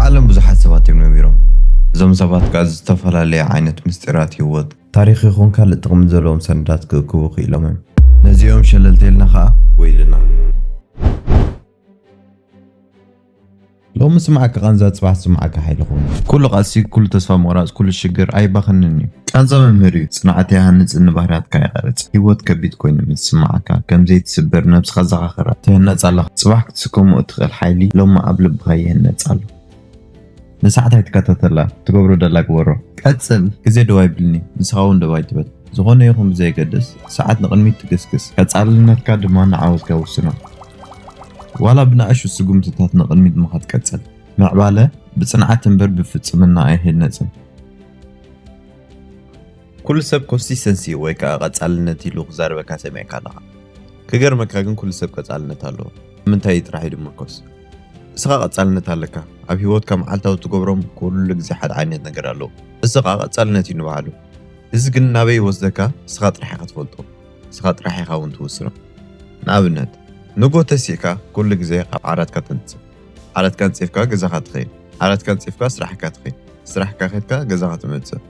ዓለም ብዙሓት ሰባት እዮም ነቢሮም። እዞም ሰባት ከኣ ዝተፈላለየ ዓይነት ምስጢራት ህይወት፣ ታሪኽ ይኹን ካልእ ጥቕሚ ዘለዎም ሰነዳት ክእክቡ ክኢሎም እዮም። ነዚኦም ሸለል ተልና ከኣ ወይልና። ሎሚ ስምዓካ ቃንዛ፣ ጽባሕ ስምዓካ ሓይሊ ኹን። ኩሉ ቃልሲ፣ ኩሉ ተስፋ ምቑራጽ፣ ኩሉ ሽግር ኣይባኽንን እዩ። ቃንዛ መምህር እዩ። ጽንዓት ይሃንጽ፣ ንባህርያትካ ይቐርጽ። ህይወት ከቢድ ኮይኑ ምስ ዝስምዓካ፣ ከም ዘይትስበር ነብስኻ ዘኻኽራ፣ ትህነጽ ኣለኻ። ጽባሕ ክትስከሞ እትኽእል ሓይሊ ሎሚ ኣብ ልብኻ ይህነጽ ኣሎ። ንሰዓት ኣይትከታተላ፣ ትገብሮ ደላ ግበሮ። ቀጽል፣ ግዜ ደው ኣይብልኒ፣ ንስኻ እውን ደው ኣይትበል። ዝኾነ ይኹን ብዘየገድስ፣ ሰዓት ንቕድሚት ትግስግስ፣ ቀጻልነትካ ድማ ንዓወትካ ይውስኖ። ዋላ ብንኣሽቱ ስጉምትታት ንቕድሚት ምኻድ ቀጽል። ምዕባለ ብጽንዓት እምበር ብፍጽምና ኣይህነጽን። ኩሉ ሰብ ኮንሲስተንሲ ወይ ከኣ ቀጻልነት ኢሉ ክዛረበካ ሰሚዕካ ኣለኻ። ክገርመካ ግን ኩሉ ሰብ ቀጻልነት ኣለዎ። ንምንታይ እዩ ጥራሕ እዩ ዝምርኮስ? እስኻ ቀጻልነት ኣለካ። ኣብ ህይወትካ መዓልታዊ ትገብሮም ኩሉ ግዜ ሓደ ዓይነት ነገር ኣለዎ። እዚ ከኣ ቀጻልነት እዩ ንባዕሉ። እዚ ግን ናበይ ይወስደካ? እስኻ ጥራሕ ኢኻ ትፈልጦ። እስኻ ጥራሕ ኢኻ እውን ትውስኖ። ንኣብነት፣ ንጎ ተሲእካ ኩሉ ግዜ ካብ ዓራትካ ተንጽፍ። ዓራትካ ኣንጺፍካ ገዛኻ ትኸይድ። ዓራትካ ኣንጺፍካ ስራሕካ ትኸይድ። ስራሕካ ከድካ ገዛኻ ትመጽእ።